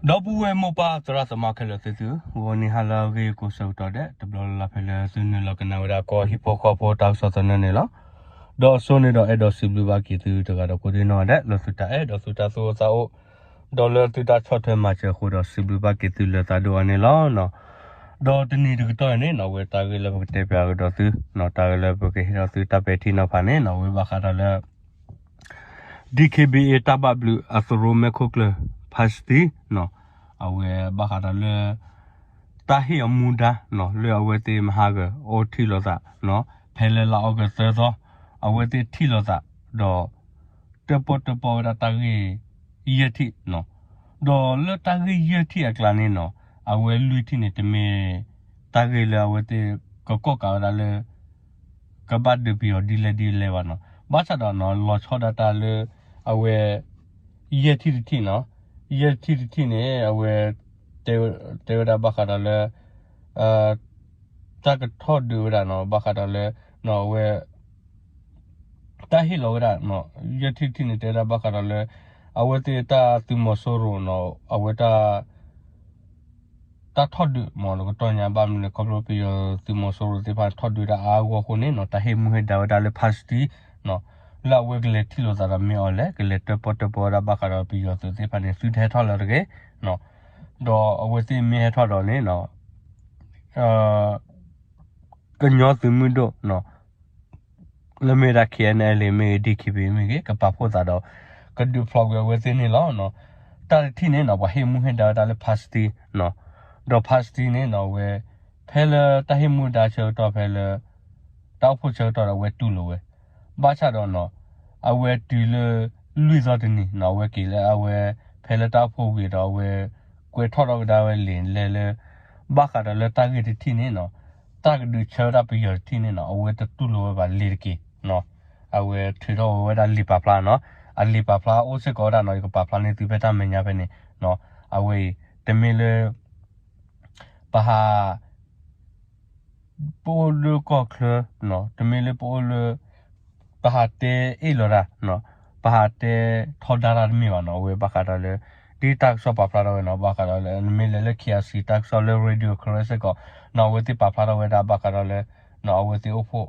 ဒီပုၢ်ဝဲၢ်မိၢ်ပၢ်သရၣ်သမါခဲလၢာ်သ့ၣ်သုဧၢ, ဂီၤနံၤဟါလၢအဂ့ၤကိးဆၢကတီၢ်ဒဲး တဘျီလၢ်လၢ်ဖဲလၢသုနုာ်လီၤကနၣ်ဝဲဒၣ်ကီၢ်ဟံၣ်ဖိဃီဖိတၢ်ကစီၣ်သနၢၣ်န့ၣ်လီၤ. ဒီးအစိန့ၣ်ဒီးအဲၣ်ဒိးစံးဘျုးဘၣ်က့ၤသုတဂၤဒီးကိးဒံနီၢ်ဂၤဒဲး လၢသုတၢ်အဲၣ်ဒီးသုတၢ်သူၣ်အိၣ်သးအိၣ် ဒီးလၢသုတၢ်ဆီၣ်ထွဲမၤစၢၤအဃိဒီးစံးဘျုးဘၣ်က့ၤသုလၢသးဒိၣ်အါန့ၣ်လီၤ. ဒီးတနံၤတကတီၢ်အံၤန့ၣ်နီၢ် အဝဲတၢ်ဂ့ၢ်လၢပကတဲပၠးကဒီးသု တၢ်ဂ့ၢ်လၢပကဟ့ၣ်ထီၣ်သုတၢ်ပဲာ်ထံနီၤဖးန့ၣ်နီၢ် အဝဲဘၣ်ဃးဒီးလၢ DKBA တၢ်ဘၣ်ဘျုးအသရိၣ်မဲာ်ခိၣ်ကျၢၢ် ဖါစတံ အဝဲဘၣ်ဃးဒီးလၢ တၢ်ဟ့ၣ်အမူဒါ လၢအဝဲသ့ၣ်မဟါဂၤအိၣ်ထံၣ်လိာ်သး ဖဲလၢလါအီကူးသၢသီ အဝဲသ့ၣ်ထံၣ်လိာ်သး ဒီး တၢၣ်ပီၣ်တၢၣ်ပီဝဲဒၣ်တၢ်ဂ့ၢ် ယဲၢ်ထံၣ် ဒီးလၢတၢ်ဂ့ၢ်ယဲၢ်ထံၣ်အကျါန့ၣ်နီၢ် အဝဲလွံၢ်ထံၣ်န့ၣ် တမ့ၢ် တၢ်ဂ့ၢ်လၢအဝဲသ့ၣ် ကကိးကးဝဲဒၣ်လၢ ကဘၣ်ဒုးပယီၤဒ်လဲၣ်ဒ်လဲၣ်ဘၣ်နီၢ်. ဘၣ်ဆၣ်ဒီးနီၢ် လီၤဆီဒၣ်တၢ်လၢ အဝဲ ယဲၢ်ထံၣ်တထံၣ်နီၢ် ယဲၢ်ထံၣ်တထံၣ်န့ၣ် အဝဲ တဲဝဲဒၣ်ဘၣ်ဃးဒီးလၢ တၢ်ကထီၣ်ဒုးဝဲဒၣ်နီၢ် ဘၣ်ဃးဒီးလၢ အဝဲ တၢ်ဟ့ၣ်လီၤဝဲဒၣ် ယဲၢ်ထံၣ်တထံၣ်န့ၣ် တဲဝဲဒၣ်ဘၣ်ဃးဒီးလၢ အဝဲသ့ၣ်တၢ်သုးမီၤစိရိၤနီၢ် အဝဲတၢ် တၢ်ထီၣ်ဒုးမ့ၢ်တကတီၢ်ညါ ဘၣ်မနုၤလဲၣ် ခီဖျိပယီၤသုးမီၤစိရိၤသ့ၣ်တဖၣ်ထီၣ်ဒုးတၢ်အါအါဂီၢ်ဂီၢ်အဃိန့ၣ်နီၢ် တၢ်ဟ့ၣ်မူဟ့ၣ်ဒါဝဲဒၣ်လၢဖါစတံ လၢအဝဲကလဲၤထံၣ်လိာ်သးဒီးမ့ၢ်အီၤလဲၣ် ကလဲၤတၢၣ်ပီၣ်တၢၣ်ပီဝဲဒၣ်ဘၣ်ဃးဒီးပယီၤသုးသ့ၣ်တဖၣ်န့ၣ် သုတဟဲထီၣ်လၢၤတဂ့ၤ ဒီးအဝဲသ့ၣ်မ့ၢ်ဟဲထီၣ်ဒီးန့ၣ်နီၢ် ကညီသုးမုၢ်ဒိၣ် လၢမ့ၢ်ဝဲဒၣ် KNLA မ့ၢ်ဂ့ၤ DKBA မ့ၢ်ဂ့ၤ ကပာ်ဖှိၣ်သးဒီး ကဒုးဖျိးကွံာ်အဝဲသ့ၣ်န့ၣ်လီၤ. တၢ်တထံၣ်န့ၣ်နီၢ် ပှၤဟ့ၣ်မူဟ့ၣ်ဒါဝဲဒၣ်လၢဖါစတံ ဒီးဖါစတံန့ၣ်နီၢ် အဝဲ ဖဲလၢတၢ်ဟ့ၣ်မူဒါဆၢကတီၢ်ဖဲလၢ တၢ်အိၣ်ဖှိၣ်ဆၢကတီၢ်ဒီးအဝဲတူၢ်လိာ်ဝဲ ဘၣ်ဆၣ်ဒီးနီၢ် အဝဲတုၤလၢ လွံၢ်သီတနံၤနီၢ် အဝဲက့ၤလၢအဝဲ ဖဲလၢတၢ်အိၣ်ဖှိၣ်ဝံၤဒီး အဝဲ ကွဲးထီၣ်ထီၣ်ကဒါဝဲလံာ်လဲၢ်လၢ ဘၣ်ဃးဒီးလၢတၢ်ဂ့ၢ်တထံၣ်န့ၣ်နီၢ် တၢ်ကဒုးဆၢဝဲဒၣ်ပယီၤတထံၣ်န့ၣ်နီၢ် အဝဲတတူၢ်လိာ်ဝဲဘၣ်လံာ်တက့ၢ် အဝဲထုးထီၣ်ဝဲဒၣ်လံာ်ပာ်ဖျါနီၢ် အလံာ်ပာ်ဖျါအိၣ်စ့ၢ်ကီးဝဲဒၣ်နီၢ် ယကပာ်ဖျါန့ၢ်သုဖဲတၢ်မဲာ်ညါဖဲန့ၣ် အဝဲအံၤ တမ့ၢ်လၢ ပဟး ပအိၣ်လၢကီၢ်ချၢ တမ့ၢ်လၢပအိၣ်လၢ ပဟးတဲအ့ၣ်လိာ်တၢ် ပဟးတဲထီဒါတၢ်တမ့ၢ်ဘၣ်နီၢ် အဝဲဘၣ်ဃးဒီးလၢ ဒ်တၢ်ကစီၣ်ပာ်ဖျါထီၣ်ဝဲနီၢ် ဘၣ်ဃးဒီးလၢ နမ့ၢ်လဲၤလၢ KIC တၢ်ကစီၣ်လၢ Radio Karen စ့ၢ်ကီး နီၢ် အဝဲသ့ၣ်ပာ်ဖျါထီၣ်ဝဲဒၣ်ဘၣ်ဃးဒီးလၢ အဝဲသ့ၣ်အိၣ်ဖှိၣ်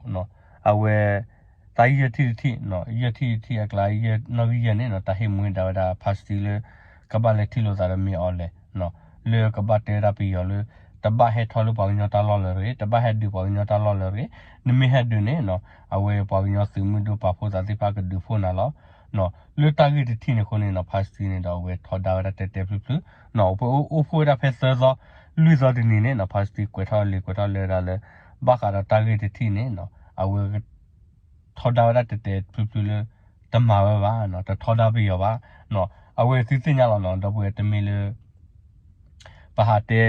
အဝဲ တၢ်ယဲၢ်ထံၣ်တထံၣ် ယဲၢ်ထံၣ်တထံၣ်အကျါ နီၣ်ဂံၢ်ယဲၢ်န့ၣ်နီၢ် တၢ်ဟ့ၣ်မူဒါဝဲဒၣ်ဖါစတံလၢ ကဘၣ်လဲၤထံၣ်လိာ်သးဒီးမ့ၢ်အီၤလဲၣ် လၢကဘၣ်တဲဝဲဒၣ်ပယီၤလၢ တဘၣ်ဟဲထီၣ်လၢပှၤကညီတၢ်လီၢ်လၢၤတဂ့ၤ တဘၣ်ဟဲဒုးပှၤကညီတၢ်လီၢ်လၢၤတဂ့ၤ နမ့ၢ်ဟဲဒုးန့ၣ်နီၢ် အဝဲပှၤကညီသုးမုၢ်ဒိၣ်ပာ်ဖှိၣ်သးသ့ၣ်တဖၣ်ကဒုးဖှိၣ်နၤလီၤ လၢတၢ်ဂ့ၢ်တထံၣ်န့ၣ်အဃိန့ၣ်နီၢ် ဖါစတံန့ၣ်ဒီးအဝဲထီဒါဝဲဒၣ်တဲာ်တဲာ်ဖျုးဖျုး အဝဲအိၣ်ဖှိၣ်ဝဲဒၣ်ဖဲသၢသီ လွံၢ်သီတနံၤန့ၣ်နီၢ် ဖါစတံကွဲးထီၣ်လံာ်ကွဲးထီၣ်လၢဒၣ်လၢ ဘၣ်ဃးဒီးတၢ်ဂ့ၢ်တထံၣ်န့ၣ်နီၢ် အဝဲ ထီဒါဝဲဒၣ်တဲာ်တဲာ်ဖျုးဖျုးလၢ တမၤဝဲဘၣ် တထီဒါပယီၤဘၣ် အဝဲသုသ့ၣ်ညါလီၤနီၢ် ဒီပုၢ်ဝဲၢ်တမ့ၢ်လၢ ပဟးတဲ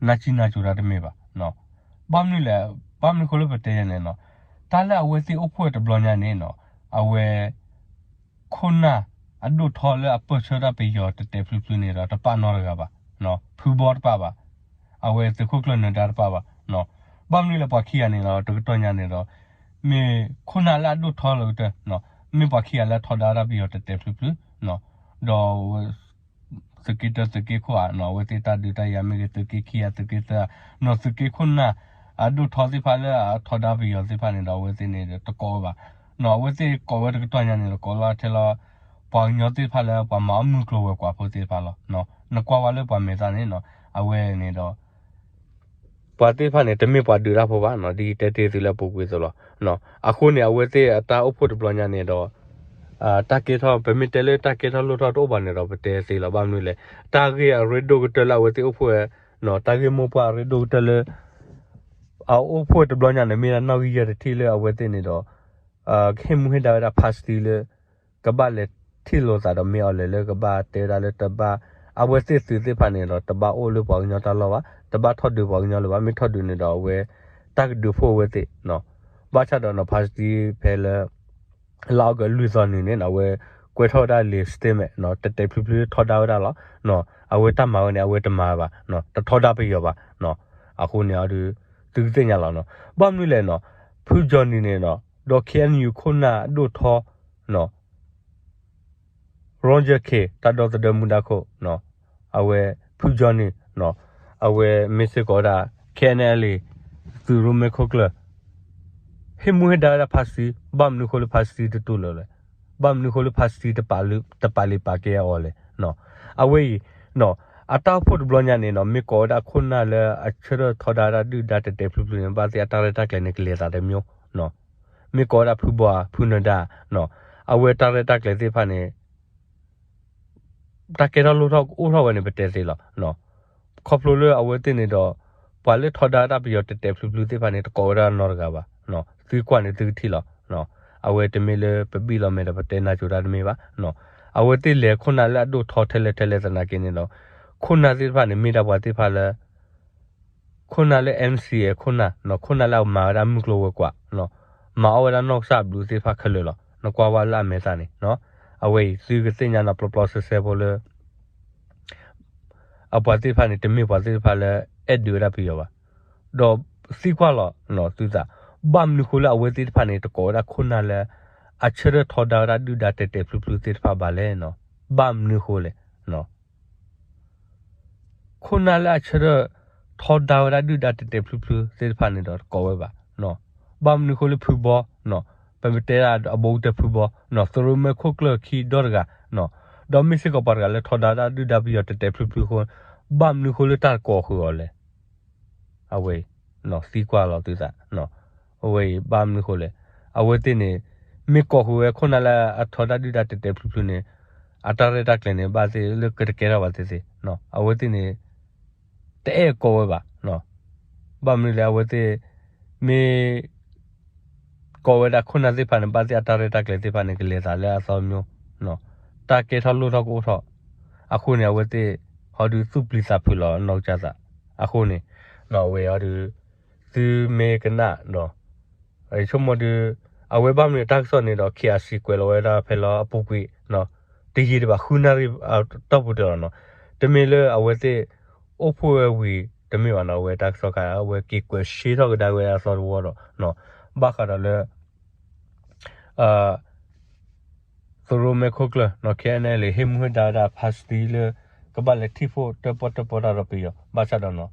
နၢ်စံၣ်နၢ်စိၤတၢ်တမ့ၢ်ဘၣ် ဘၣ်မနုၤလဲၣ် ဘၣ်မနုၤဃိလၢပတဲယဲန့ၣ်နီၢ် တၢ်လၢအဝဲသ့ၣ်အိၣ်ဖှိၣ်တဘျီညါန့ၣ်နီၢ် အဝဲ ခိၣ်နၢ်အဒိၣ်ထီလၢအပၢၢ်ဆၢတၢ်ပယီၤတဲာ်တဲာ်ဖျုးဖျုးန့ၣ်ဒီး တပာ်နီတဂၤဘၣ် ဖုဘီတပာ်ဘၣ် အဝဲသုးခိၣ်ကျၢၢ်နၢၤဒါတပာ်ဘၣ် ဘၣ်မနုၤလဲၣ်ပှၤခံဂၤန့ၣ်ဒီး တကတီၢ်ညါန့ၣ်ဒီး မ့ၢ်ခိၣ်နၢ်လၢအဒိၣ်ထီလၢကတၢၢ် မ့ၢ်ပှၤခံဂၤလၢအထီဒါဝဲဒၣ်ပယီၤတဲာ်တဲာ်ဖျုးဖျုး ဒီး သုးက့တၢ သုးက့ခိၣ်ဧါ အဝဲသ့ၣ်တၢ်ဒုးတၢ်ယၤမ့ၢ်ဂ့ၤ သုးက့ခံဂၤ သုးက့သၢ နီၢ်သုးက့ခိၣ်နၢ် အဒိၣ်ထီသ့ၣ်တဖၣ်လၢအထီဒါပယီၤသ့ၣ်တဖၣ်န့ၣ်ဒီး အဝဲသ့ၣ်န့ၣ်ဒီးတကိးဝဲဘၣ် နီၢ်အဝဲသ့ၣ်ကိးဝဲတကတီၢ်ညါန့ၣ်ဒီး ကိးလီၤထဲလီၤ ပှၤကညီသ့ၣ်တဖၣ်လၢပှၤမၤအီၣ်မုၢ်ကျိၤဝဲၤကွာ်ဖိသ့ၣ်တဖၣ်လီၤ နကွၢ်ဝဲလၢပှၤမဲာ်သၣ်န့ၣ်နီၢ် အဝဲန့ၣ်ဒီး ပှၤသ့ၣ်တဖၣ်န့ၣ် တမ့ၢ်ပှၤဒုးတၢ်ဖိဘၣ်နီၢ် ဒ်တဲတ့ၢ်သုလၢအပူၤကွံာ်အသိးလီၤ. အဃိန့ၣ် အဝဲသ့ၣ်အတၢ်အိၣ်ဖှိၣ်တဘျီညါန့ၣ်ဒီး တၢ်ကဲထီၣ် ပမ့ၢ်တဲလၢတၢ်ကဲထီၣ်လိၣ်ထီၣ်တအိၣ်ဘၣ်န့ၣ်ဒီး ပတဲသ့လီၤ. ဘၣ်မနုၤလဲၣ် တၢ်ဂ့ၢ်အရ့ဒိၣ်ကတၢၢ်လၢအဝဲသ့ၣ်အိၣ်ဖှိၣ်ဝဲ တၢ်ဂ့ၢ်မိၢ်ပှၢ်အရ့ဒိၣ်ကတၢၢ်လၢ အအိၣ်ဖှိၣ်တဘျီညါန့ၣ် မ့ၢ်ဒၣ်နီၣ်ဂံၢ်ယဲၢ်တထံၣ်လၢအဝဲသ့ၣ်န့ၣ်ဒီး ကဟ့ၣ်မူဟ့ၣ်ဒါဝဲဒၣ် ဖါစတံလၢ ကဘၣ်လဲၤထံၣ်လိာ်သးဒီးမ့ၢ်အီၤလဲၣ်လၢကဘၣ်တဲဝဲဒၣ်လၢတဘၣ် အဝဲသ့ၣ်သုးသ့ၣ်တဖၣ်န့ၣ်ဒီး တဘၣ်အိၣ်လၢပှၤကညီတၢ်လီၢ်ဘၣ် တဘၣ်ထီၣ်ဒုးပှၤကညီလၢၤဘၣ် မ့ၢ်ထီၣ်ဒုးန့ၣ်ဒီးအဝဲ တၢ်ကဒုးဖှိၣ်အဝဲသ့ၣ် ဘၣ်ဆၣ်ဒီးနီၢ် ဖါစတံဖဲလၢ လါအီကူးလွံၢ်သီနံၤန့ၣ် အဝဲကွဲးထီၣ်ဝဲဒၣ်လံာ် statement တဲာ်တဲာ်ဖျုးဖျုးထီဒါဝဲဒၣ်လီၤ. အဝဲတၢ်မၤဝဲန့ၣ် အဝဲတမၤဘၣ် တထီဒါပယီၤဘၣ်. အဃိန့ၣ်ဒီး သုကသ့ၣ်ညါလီၤ. ဘၣ်မနုၤလဲၣ်နီၢ် ဖုကၠီနံၤန့ၣ် ဒီး KNU ခိၣ်နၢ်အဒိၣ်ထီ Roger Khin တၢ်ဒီသဒၢမူဒါခိၣ် အဝဲဖုကၠီန့ၣ် အဝဲမ့ၢ်စ့ၢ်ကီးဝဲဒၣ် ခဲအံၤန့ၣ်လံ သုးရိၣ်မဲခိၣ်ကျၢၢ် ဟ့ၣ်မူဟ့ၣ်ဒါဝဲဒၣ်ဖါစတံ ဘၣ်မနုၤဃိလၢဖါစတံတတူၢ်လိာ်လဲၣ်, ဘၣ်မနုၤဃိလၢဖါစတံတပာ်လုၢ်တပာ်လံၤပာ်ကဲအီၤလဲၣ်. အဝဲအံၤ အတၢ်အိၣ်ဖှိၣ်တဘျီညါန့ၣ်နီၤ မ့ၢ်ကိးဝဲဒၣ်ခိၣ်နၢ်လၢအဆၢထၢၣ်ထီဒါဝဲဒၣ်ဒုၣ်ဒါတဲာ်တဲာ်ဖျုးဖျုးန့ၣ် ဘၣ်သ့ၣ်အတၢ်ရဲၣ်တၢ်ကျဲၤန့ၣ် ကလဲၤသးတမံၤ, မ့ၢ်ကိးဝဲဒၣ်ဖုဘီ ဖုနဒါ အဝဲတၢ်ရဲၣ်တၢ်ကျဲၤသ့ၣ်တဖၣ်န့ၣ် တၢ်ကဲထီၣ်လိၣ်ထီၣ်အိၣ်ထီၣ်ဝဲန့ၣ် ပတဲသ့လီၤ. ခီဖျိလၢအဝဲသ့ၣ်န့ၣ်ဒီး ပှၤလၢထီဒါဝဲဒၣ်ပယီၤတဲာ်တဲာ်ဖျုးဖျုးသ့ၣ်တဖၣ်န့ၣ် တကိးဝဲဒၣ်နီတဂၤဘၣ်. သုကွၢ်န့ၣ်သုကထံၣ်လီၤ. အဝဲတမ့ၢ်လၢပဘံၣ်လီၤမဲာ်ဒီးပတဲနါစိၤတၢ်တမ့ၢ်ဘၣ်. အဝဲသ့ၣ်လဲၤခိၣ်နၢ်လၢအဒိၣ်ထီထဲလဲၣ်ထဲလဲၣ်သနာ်က့န့ၣ်ဒီး ခိၣ်နၢ်သ့ၣ်တဖၣ်န့ၣ် မ့ၢ်ဒၣ်ပှၤသ့ၣ်တဖၣ်လၢ ခိၣ်နၢ်လၢ N C A ခိၣ်နၢ်, ခိၣ်နၢ်လၢအမၤဝဲဒၣ်မုၢ်ကျိၤဝဲၤကွာ်, မၤအီၣ်ဝဲဒၣ်နီၢ်ကစၢ်ဘျုးသ့ၣ်တဖၣ်ခဲလၢာ်လီၤ. နကွၢ်ဝဲလၢအမဲာ်သၣ်န့ၣ်, အဝဲအံၤသုကသ့ၣ်ညါန့ၣ် ပျီပျီဆှဲဆှဲဖိလၢ အပှၤသ့ၣ်တဖၣ်န့ၣ် တမ့ၢ်ပှၤသ့ၣ်တဖၣ်လၢအဲၣ်ဒုးဝဲဒၣ်ပယီၤဘၣ်. ဒီးသံကွၢ်လီၤသုသး, ဘၣ်မနုၤဃိလၢအဝဲသ့ၣ်တဖၣ်န့ၣ် တကိးဝဲဒၣ်ခိၣ်နၢ်လၢ အဆၢထၢၣ်ထီဒါဝဲဒၣ်ဒုၣ်ဒါတဲာ်တဲာ်ဖျုးဖျုးသ့ၣ်တဖၣ်ဘၣ်လဲၣ်. ဘၣ်မနုၤဃိလဲၣ်. ခိၣ်နၢ်လၢအဆၢထၢၣ်ထီဒါဝဲဒၣ်ဒုၣ်ဒါတဲာ်တဲာ်ဖျုးဖျုးသ့ၣ်တဖၣ်န့ၣ်ဒီးတကိးဝဲဘၣ်. ဘၣ်မနုၤဃိလၢဖုဘီ, ပမ့ၢ်တဲဒၣ်အဘူးကတၢၢ်ဖုဘီ, သုးရိၣ်မဲခိၣ်ကျၢၢ်ခံဒီတဂၤ, ဒီးမ့ၢ်စ့ၢ်ကီးပှၤတဂၤလၢထီဒါဝဲဒၣ်ဒုၣ်ဒါပယီၤတဲာ်တဲာ်ဖျုးဖျုးအဃိ, ဘၣ်မနုၤဃိလၢတၢ်တကိးဃုာ်အီၤလဲၣ်. အဝဲအံၤ သံကွၢ်လီၤသုသး, အဝဲအံၤဘၣ်မနုၤဃိလဲၣ်. အဝဲသ့ၣ်န့ၣ် မ့ၢ်ကိးဃုာ်ဝဲခိၣ်နၢ်လၢအထီဒါဒုၣ်ဒါတဲာ်တဲာ်ဖျုးဖျုးန့ၣ် အတၢ်ရဲၣ်တၢ်ကျဲၤန့ၣ် ဘၣ်သ့ၣ်လၢကတကဲထီၣ်ဘၣ်သ့ၣ်သ့ၣ်, အဝဲသ့ၣ်န့ၣ် တအဲၣ်ကိးဝဲဘၣ်. ဘၣ်မနုၤလဲၣ် အဝဲသ့ၣ် မ့ၢ် ကိးဝဲဒၣ်ခိၣ်နၢ်သ့ၣ်တဖၣ်န့ၣ် ဘၣ်သ့ၣ်အတၢ်ရဲၣ်တၢ်ကျဲၤသ့ၣ်တဖၣ်န့ၣ် ကလဲၤသးလၢအသီတမံၤ, တၢ်ကဲထီၣ်လိၣ်ထီၣ်ကအိၣ်ထီၣ်, အဃိန့ၣ် အဝဲသ့ၣ် ဟီဒုးသူၣ်ပျံၤသးဖုးလီၤနီၢ်ကစၢ်သး, အဃိန့ၣ် အဝဲဟီဒုး သုမ့ၢ်ကနၣ်ဒီး ယဆိကမိၣ်ဒုး အဝဲဘၣ်မနုၤတၢ်ကစီၣ်န့ၣ်ဒီး KIC ကွဲးလီၤဝဲဒၣ်ဖဲလၢအပူၤကွံာ် တယံာ်ဒံးဘၣ် ဃုနၣ်ရံၣ်အတီၢ်ပူၤတလီၤနီၤ, တမ့ၢ်လၢအဝဲသ့ၣ် အိၣ်ဖှိၣ်ဝဲဝံၤတမ့ၢ်ဘၣ်နီၤ, အဝဲတၢ်ကစီၣ်ခါ အဝဲက့ၤကွဲးရှဲထီၣ်ကဒါဝဲဒၣ်အသီတဝီဒီး ဘၣ်ဃးဒီးလၢ သုးရိၣ်မဲခိၣ်ကျၢၢ် KNLA ဟ့ၣ်မူဟ့ၣ်ဒါဝဲဒၣ်ဖါစတံလၢ ကဘၣ်လဲၤထံၣ်ဖှိၣ်တၢၣ်ပီၣ်တၢၣ်ပီတၢ်ဒီးပယီၤ ဘၣ်ဆၣ်ဒီးနီၤ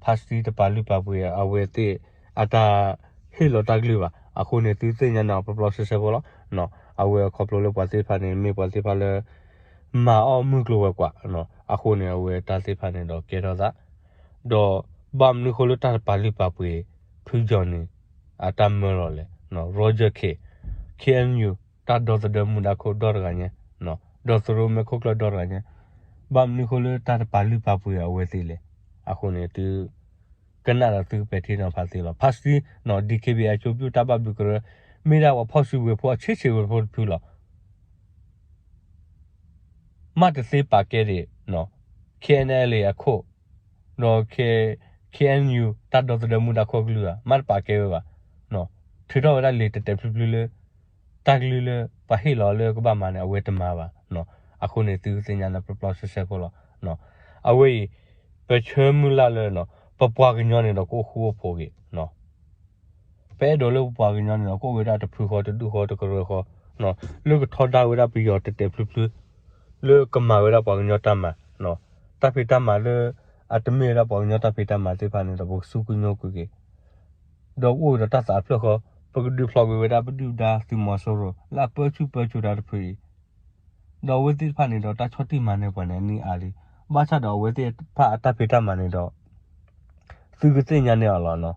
ဖါစတံတပာ်လုၢ်ပာ်ပှ့ၤအဝဲသ့ၣ်အတၢ်ဟ့ၣ်လီၤတၢ်ကလုၢ်ဘၣ်. အဃိန့ၣ် သုသ့ၣ်ညါန့ၣ် ပျီပျီဆှဲဆှဲဖိလီၤ. အဝဲခီဖျိလၢပှၤသ့ၣ်တဖၣ်န့ၣ် မ့ၢ်ပှၤသ့ၣ်တဖၣ်လၢ မၤအီၣ်မုၢ်ကျိၤဝဲၤကွာ်, အဃိန့ၣ် အဝဲတၢ်သ့ၣ်တဖၣ်န့ၣ်ဒီးကဲထီၣ်သး ဒီးဘၣ်မနုၤဃိလၢတၢ်တပာ်လုၢ်ပာ်ပှ့ၤ ဖုကၠီၤန့ၣ် အတၢ်မၢလီၤလဲၣ်. Roger Khin, KNU တၢ်ဒီသဒၢမူဒါခိၣ်ဒီတဂၤညါ, ဒီးသုးရိၣ်မဲခိၣ်ကျၢၢ်ဒီတဂၤညါ, ဘၣ်မနုၤဃိလၢတၢ်တပာ်လုၢ်ပာ်ပှ့ၤအဝဲသ့ၣ်လဲၣ်. အဃိန့ၣ် သုကနၣ်ဒီးသုကပဲာ်ထံနီၤဖးသ့လီၤ. ဖါစတံနီၤ DKBA အကျိုးပြုတပ် ဘၣ်ဘျုးကရၢ မ့ၢ်ဒၣ်ပှၤဖီၣ်စုကဝဲၤဖိအဆံးဆံးဝဲၤဖိတဖုလီၤ. မ့ၢ်တသ့ပာ်ကဲဒံး KNLA အခိၣ်, ဒီး KNU တၢ်ဒီသဒၢမူဒါခိၣ်ကလုၢ်ဧါ, မ့ၢ်တပာ်ကဲဝဲဘၣ်. ထုးထီၣ်ဝဲဒၣ်လံာ်တဲာ်တဲာ်ဖျုးဖျုးလၢ တၢ်ကလုၢ်လၢပှၤဟ့ၣ်လီၤလၢကဘၣ်မၤန့ၣ် အဝဲတမၤဘၣ်. အဃိန့ၣ် သုသ့ၣ်ညါန့ၣ် ပျီပျီဆှဲဆှဲဖိလီၤ. အဝဲအံၤ ပဆၢမုၢ်လၢ်လၢ ပပှၤကညီန့ၣ်ဒီးကအိၣ်ဃူအိၣ်ဖိးဂ့ၤ ပအဲၣ်ဒိးလၢပပှၤကညီန့ၣ်ဒီး ကအိၣ်ဝဲဒၣ်တဖုဃီ တဒူၣ်ဃီ တကရၢဃီ, လၢကထီဒါဝဲဒၣ်ပယီၤတဲာ်တဲာ်ဖျုးဖျုး, လၢကမၤဝဲဒၣ်ပှၤကညီတၢ်မၤ, တၢ်ဖံးတၢ်မၤလၢ အတမ့ၢ်ဝဲဒၣ်ပှၤကညီတၢ်ဖံးတၢ်မၤသ့ၣ်တဖၣ်န့ၣ်ဒီး ပကစူၢ်ကညိကွံာ်က့ၤ, ဒီးအိၣ်ဒီးတၢ်သးဖျၢၣ်ဃီ, ပကဒုးဖျိးကွံာ်ဝဲဒၣ်ပဒုၣ်ဒါသုးမီၤစိရိၤ လၢအပၢဆူၣ်ပၢစိးတၢ်တဖုအံၤ ဒီးအဝဲသ့ၣ်တဖၣ်န့ၣ်ဒီး တၢ်ဆီၣ်တံၢ်မၤနၢၤပှၤန့ၣ် အနံၣ်အါလံ. ဘၣ်ဆၣ်ဒီးအဝဲသ့ၣ်တဖၣ်အတၢ်ဖံးတၢ်မၤန့ၣ်ဒီး သုကသ့ၣ်ညါန့ၢ်အီၤလီၤနီၤ.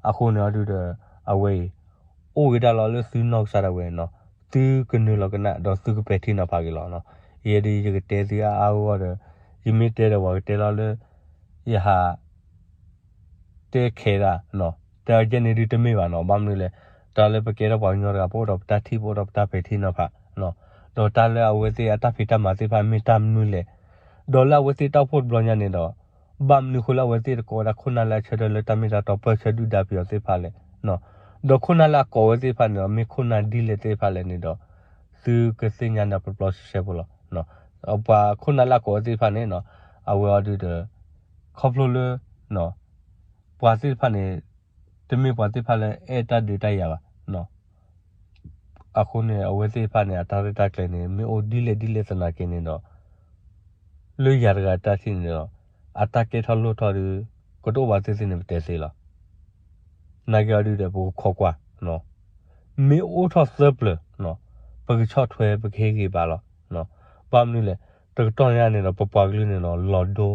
အဃိန့ၣ်အီၤဒုဒီး အဝဲအံၤ အိၣ်ဝဲဒၣ်လီၤလၢသုနီၢ်ကစၢ်ဒၣ်ဝဲနီၤ, သုကနုာ်လီၤကနၣ် ဒီးသုကပဲာ်ထံနီၤဖးက့ၤလီၤနီၤ. ယဲဒၣ်ယကတဲသုအါအါဂီၢ်ဂီၢ်ဒီး ယမ့ၢ်တဲဒီးပှၤကတဲလီၤလၢ ယဟး တဲခဲဒၣ်နီၤ, တၢ်ကဲန့ၣ်ဒုတမ့ၢ်ဘၣ်နီၤ. ဘၣ်မနုၤလဲၣ်, တၢ်လၢပကဲထီၣ်ပှၤကညီတဂၤ ပအိၣ်ဒီးပတၢ်ထံၣ် ပအိၣ်ဒီးပတၢ်ပဲာ်ထံနီၤဖး, ဒီးတၢ်လၢအဝဲသ့ၣ်အတၢ်ဖံးတၢ်မၤသ့ၣ်တဖၣ်မ့ၢ်တၢ်မနုၤလဲၣ်, ဒီးလၢအဝဲသ့ၣ်တၢ်အိၣ်ဖှိၣ်တဘျီညါန့ၣ်ဒီး ဘၣ်မနုၤဃိလၢအဝဲသ့ၣ်တကိးဝဲဒၣ်ခိၣ်နၢ်လၢအဆၢထၢၣ်လၢတၢ်မ့ၢ်တၢ်တီပၢၢ်ဆၢဒုၣ်ဒါပယီၤသ့ၣ်တဖၣ်လဲၣ်, ဒီးခိၣ်နၢ်လၢအကိးဝဲသ့ၣ်တဖၣ်န့ၣ်ဒီး မ့ၢ်ခိၣ်နၢ်ဒ်လဲၣ်သ့ၣ်တဖၣ်လဲၣ်န့ၣ်ဒီး သုကသ့ၣ်ညါန့ၣ်ပျီပျီဆှဲဆှဲဖိလီၤ. ပှၤခိၣ်နၢ်လၢအကိးဝဲသ့ၣ်တဖၣ်န့ၣ် အဝဲအီၤဒုဒီး ခီဖျိလၢ ပှၤသ့ၣ်တဖၣ်န့ၣ် တမ့ၢ်ပှၤသ့ၣ်တဖၣ်လၢအဲၣ်တၢ်ဒုးတၢ်ယၤဘၣ်. အဃိန့ၣ် အဝဲသ့ၣ်တဖၣ်န့ၣ် အတၢ်ရဲၣ်တၢ်ကျဲၤန့ၣ် မ့ၢ်အိၣ်ဒ်လဲၣ်ဒ်လဲၣ်သနာ်က့န့ၣ်ဒီး လၢယၤတဂၤတၢ်ထံၣ်န့ၣ်ဒီး အတၢ်ကဲထီၣ်လိၣ်ထီၣ်ဒီး ကတအိၣ်ဘၣ်သ့ၣ်သ့ၣ်န့ၣ် ပတဲသ့လီၤ. နာ်က့အီၤဒုဒီး ပကခိးကွၢ်, မ့ၢ်အိၣ်ထီၣ်သၢပျၢၤ ပကဆီၣ်ထွဲ ပကဟ့ၣ်ဂံၢ်ဘါလီၤ. ဘၣ်မနုၤလဲၣ်, တကတီၢ်ညါန့ၣ်ဒီး ပပှၤကလုာ်န့ၣ်ဒီး လီၤဒိ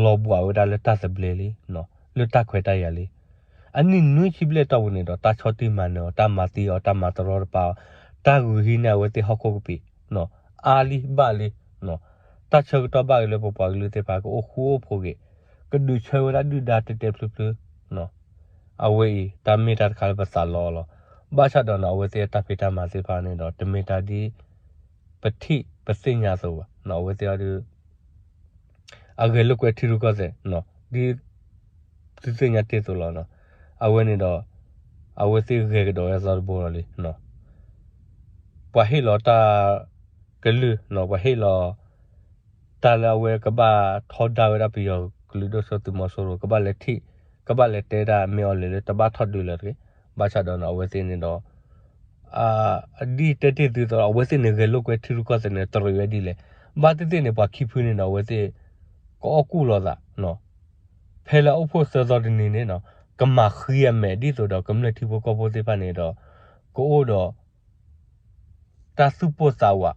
လီၤဘှးဝဲဒၣ်လၢတၢ်သဘျ့လံ, လၢတၢ်ခွဲးတၢ်ယာ်လံ. အနံၣ်နွံဆံဘျဲၣ်တီၢ်ပူၤန့ၣ်ဒီး တၢ်ဆီၣ်တံၢ်မၤနၢၤအီၤ, တၢ်မၤသံအီၤ, တၢ်မၤတရီတပါအီၤ, တၢ်ဂုာ်ဟံးန့ၢ်အဝဲသ့ၣ်ဟီၣ်ခိၣ်ကပံာ် အါလံဘၣ်လံ, တၢ်ဆၢကတီၢ်ဘၣ်ဂ့ၤလၢပပှၤကလုာ်သ့ၣ်တဖၣ် ကအိၣ်ဃူအိၣ်ဖိးဂ့ၤ, ကဒုးဆၢဝဲဒၣ်ဒုၣ်ဒါတဲတဲဖျုဖျု, အဝဲအံၤ တၢ်မ့ၢ်တၢ်တခါလၢပသးလီလီၤ. ဘၣ်ဆၣ်ဒီးန့ၣ် အဝဲသ့ၣ်အတၢ်ဖံးတၢ်မၤသ့ၣ်တဖၣ်န့ၣ်ဒီး တမ့ၢ်တၢ်ဒ် ပထံၣ်ပသ့ၣ်ညါအသိးဘၣ်. အဝဲသ့ၣ်အီၤဒု အဂဲၤလိာ်ကွဲထံရူၢ်ကီၢ်သဲး ဒ်သုသ့ၣ်ညါတ့ၢ်အသိးလီၤ. အဝဲန့ၣ်ဒီး အဝဲသ့ၣ်ဂဲၤကဒီးဝဲအသီတဘိလီၤလံ. ပှၤဟ့ၣ်လီၤတၢ်ကလုၢ်, ပှၤဟ့ၣ်လီၤ တၢ်လၢအဝဲကဘၣ်ထီဒါဝဲဒၣ်ပယီၤကလုာ်ဒိၣ်စိသုးမီၤစိရိၤ ကဘၣ်လဲၤထံၣ်, ကဘၣ်လဲၤတဲဒၣ်မ့ၢ်အီၤလဲၣ်လၢတဘၣ်ထီၣ်ဒုးလၢၤတဂ့ၤ. ဘၣ်ဆၣ်ဒီးန့ၣ် အဝဲသ့ၣ်န့ၣ်ဒီး ဒ်တဲတ့ၢ်သုသိး အဝဲသ့ၣ်န့ၣ်ဂဲၤလိာ်ကွဲထံရူၢ်ကီၢ်သဲးန့ၣ် တရံးဝဲဒ်လဲၣ်. ဘၣ်သ့ၣ်သ့ၣ်န့ၣ် ပှၤခံဖုန့ၣ်ဒီး အဝဲသ့ၣ် ကအီၣ်ကူၣ်လိာ်သး ဖဲလၢအအိၣ်ဖှိၣ်သၢသီတနံၤန့ၣ် ကမၤဃံအမဲာ်ဒ်သိးဒီး ကမျၢၢ်ထံဖိကီၢ်ဖိသ့ၣ်တဖၣ်န့ၣ်ဒီး ကအိၣ်ဒီး တၢ်သူၣ်ပိၢ်သးဝး,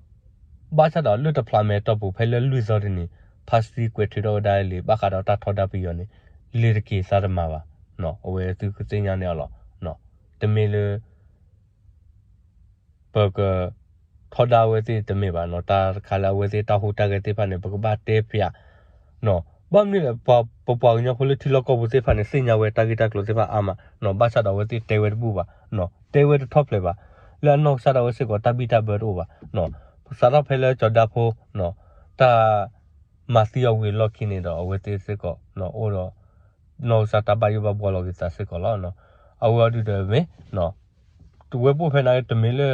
ဘၣ်ဆၣ်ဒီးလၢတဖျးမဲာ်တီၢ်ပူၤ ဖဲလၢလွံၢ်သီတနံၤ ဖါစတံကွဲးထုးထီၣ်ဝဲဒၣ်လံာ် ဘၣ်ဃးဒီးတၢ်ထီဒါပယီၤန့ၣ် လ့ၤတက့ၤသးတမၤဘၣ်. အဝဲသုကသ့ၣ်ညါန့ၣ်အီၤလီၤ. တမ့ၢ်လၢ ပကထီဒါဝဲသ့ၣ်တမ့ၢ်ဘၣ်နီၤ, တၢ်တခါလၢအဝဲသ့ၣ်တၢ်ဟူးတၢ်ဂဲၤသ့ၣ်တဖၣ်န့ၣ် ပကဘၣ်တဲပၠးနီၤ. ဘၣ်မနုၤလဲၣ်, ပပှၤကညီဖိလၢထံလီၢ်ကီၢ်ပူၤသ့ၣ်တဖၣ်န့ၣ် သ့ၣ်ညါဝဲတၢ်ဂ့ၢ်တၢ်ကျိၤသ့ၣ်တဖၣ်အါမးနီၤ, ဘၣ်ဆၣ်ဒီးအဝဲသ့ၣ်တဲဝဲတဘူၣ်ဘၣ်နီၤ, တဲဝဲတထီၣ်ဖျဲးဘၣ်. လၢအနီၢ်ကစၢ်ဒၣ်ဝဲစ့ၢ်ကီး တၢ်ဘံၣ်တၢ်ဘၢတအိၣ်ဘၣ်နီၤ. စးထီၣ်ဖဲလၢကၠီၤဒၣ်ဖိနီၤ, တၢ်မၤသံအီၤဝံၤအလီၢ်ခံန့ၣ်ဒီး အဝဲသ့ၣ်စ့ၢ်ကီးနီၤ အိၣ်ဒီး နီၢ်ကစၢ်တၢ်ဘၣ်ယိၣ်ဘၣ်ဘှီလီၤက့ၤသးစ့ၢ်ကီးလီၤ. အဝဲအီၤဒုးဒီးမ့ၢ် တဝဲပအိၣ်ဖဲန့ၣ် တမ့ၢ်လၢ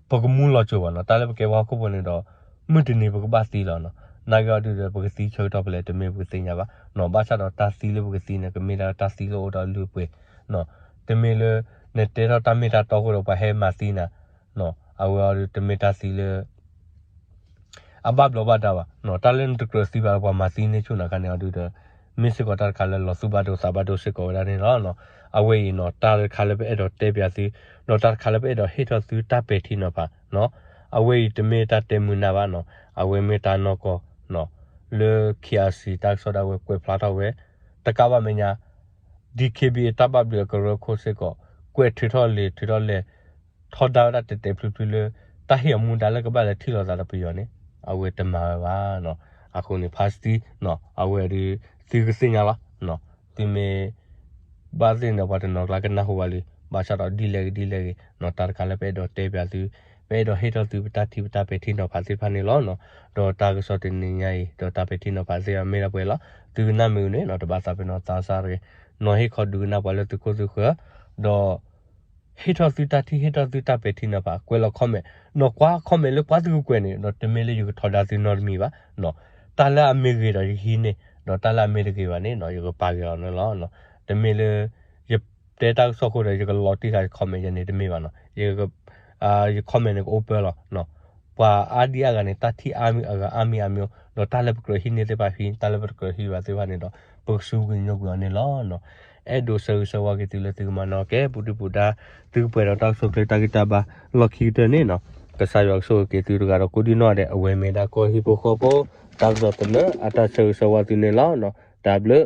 ပကမူလီၤစိၤဘၣ်နီၤ, တၢ်လၢပကဲပှၤဟီၣ်ခိၣ်ဖိန့ၣ်ဒီး မုၢ်တနံၤပကဘၣ်သံလီၤနီၤ. နာ်က့အီၤဒုးဒီး ပကသံဆၢကတီၢ်ဖဲလဲၣ် တမ့ၢ်ပကသ့ၣ်ညါဘၣ်နီၤ. ဘၣ်ဆၣ်ဒီးတၢ်သံလၢပကသံန့ၣ် ကမ့ၢ်ဒၣ်တၢ်သံလၢအိၣ်ဒီးအလုၢ်အပှ့ၤနီၤ. တမ့ၢ်လၢ နတဲထီၣ်တၢ်မ့ၢ်တၢ်တီအဃိဒီး ပှၤဟဲမၤသံနၤနီၤ. အဝဲအီၤဒုး တမ့ၢ်တၢ်သံလၢ အဘၣ်ဘျီးဘၣ်ဒါဘၣ်နီၤ. တၢ်လၢနတကြၢးသံဘၣ် ပှၤမၤသံန့ၢ်ဆူၣ်နၤခါန့ၣ်အီၤဒုးဒီး မ့ၢ်စ့ၢ်ကီးတၢ်တခါလၢလီၤသူၣ်ဘၣ်ဒိသးဘၣ်ဒိစ့ၢ်ကီးဝဲဒၣ်န့ၣ်လီၤ. အဝဲအံၤနီၤ တၢ်တခါလၢပအဲၣ်ဒိးတဲပၠးသု ဒီးတၢ်တခါလၢပအဲၣ်ဒိးဟ့ၣ်ထီၣ်သုတၢ်ပဲာ်ထံနီၤဖးနီၤ. အဝဲအံၤတမ့ၢ်တၢ်တဲမုာ်နၢ်ဘၣ်နီၤ, အဝဲမ့ၢ်တၢ်နီၢ်ကီၢ်နီၤ လၢ ခ့ၣ်အၣ်စံၣ် တၢ်ကစီၣ်ဒၣ်ဝဲကွဲးဖျါထီၣ်ဝဲ တကးဘၣ်မဲာ်ညါ DKBA တၢ်ဘၣ်ဘျုးအကရၢခိၣ်စ့ၢ်ကီး ကွဲးထုးထီၣ်လံာ်ထုးထီၣ်လဲၢ် ထီဒါဝဲဒၣ်တဲာ်တဲာ်ဖျုဖျုလၢ တၢ်ဟ့ၣ်အမူဒါလၢကဘၣ်လဲၤထံၣ်လိာ်သးဒီးပယီၤန့ၣ် အဝဲတမၤဝဲဘၣ်နီၤ. အဃိန့ၣ် ဖါစတံနီၤ အဝဲဒုး သုကသ့ၣ်ညါလီၤ. သုမ့ၢ် ဘၣ်သ့ၣ်န့ၣ် ပှၤတနီၤကျါကနၢ်ဟူဘၣ်လံ, ဘၣ်ဆၣ်ဒီးဒ်လဲၣ်ဂ့ၤဒ်လဲၣ်ဂ့ၤနီၤ တၢ်တခါလၢပအဲၣ်ဒိးတဲပၠးသု ပအဲၣ်ဒိးဟ့ၣ်ထီၣ်သုပတၢ်ထံၣ်ပတၢ်ပဲာ်ထံနီၤဖးသ့ၣ်တဖၣ်န့ၣ်လီၤ. ဒီးတၢ်ကစီၣ်တနံၤညါအံၤ ဒီးတၢ်ပဲာ်ထံနီၤဖးသ့ၣ်တဖၣ်မ့ၢ်ဒၣ်ပှဲၤလီၤ. သုကနၣ်မ့ၢ်အူန့ၣ်နီၤ တဘၣ်သးပ့ၤနီၣ်သးစၢ်တဂ့ၤ, နီၤဟ့ၣ်ခီဒုးကနၣ်ပှၤလၢသုခိၣ်သုဃၢၤ, ဒီး ဟ့ၣ်ထီၣ်သုတၢ်ထံၣ် ဟ့ၣ်ထီၣ်သုတၢ်ပဲာ်ထံနီၤဖး ကွဲးလီၤ comment နီၤ, ကွၢ် comment လၢပှၤသုကကွဲးန့ၣ်ဒီး တမ့ၢ်လၢယကထီဒါသုနီတမံၤဘၣ်နီၤ. တၢ်လၢအမ့ၢ်ဂ့ၤဒီးယကဟံးန့ၢ်, ဒီးတၢ်လၢအမ့ၢ်တဂ့ၤဘၣ်န့ၣ်နီၤ ယကပာ်က့ၤလီၤန့ၣ်လီၤ. တမ့ၢ်လၢ ယတဲတၢ်ကစီၣ်အဃိဒီး ယကလီၤတံၢ်ဃာ် comment ယၤန့ၣ်တမ့ၢ်ဘၣ်နီၤ. ယက ယ comment န့ၣ်က open လီၤ. ပှၤအါဒံအါဂၤန့ၣ် တၢ်ထံၣ်အါမံၤအါဂၤအါမံၤအါမံၤ, ဒီးတၢ်လၢပကြၢးဟံးန့ၢ်သ့ၣ်တဖၣ်ဟံး, တၢ်လၢပတကြၢးဟံးဘၣ်သ့ၣ်တဖၣ်န့ၣ်ဒီး ပကစူးကွံာ်ညိကွံာ်အီၤန့ၣ်လီၤ. အဲၣ်ဒိးဆၢဂ့ၤဆၢဝါက့ၤသုလၢသုကမၤနၢၤက့ၤ ပူၤဒုၣ်ပူၤဒါ သုကပှဲၤဒီးတၢ်ကဆိၣ်ချ့တၢ်ဂံၢ်တၢ်ဘါ လီၢ်ခံကတၢၢ်န့ၣ်နီၤ. ကစၢ်ယွၤကဆိၣ်ဂ့ၤက့ၤသုတဂၤဒီးကိးဒံနီၢ်ဒဲး အဝဲမ့ၢ်ဒၣ်ကီၢ်ဟံၣ်ဖိဃီဖိ တၢ်ကစီၣ်တလၢအတၢ်ဆၢဂ့ၤဆၢဝါသုန့ၣ်လီၤ. တၢ်ဘျုး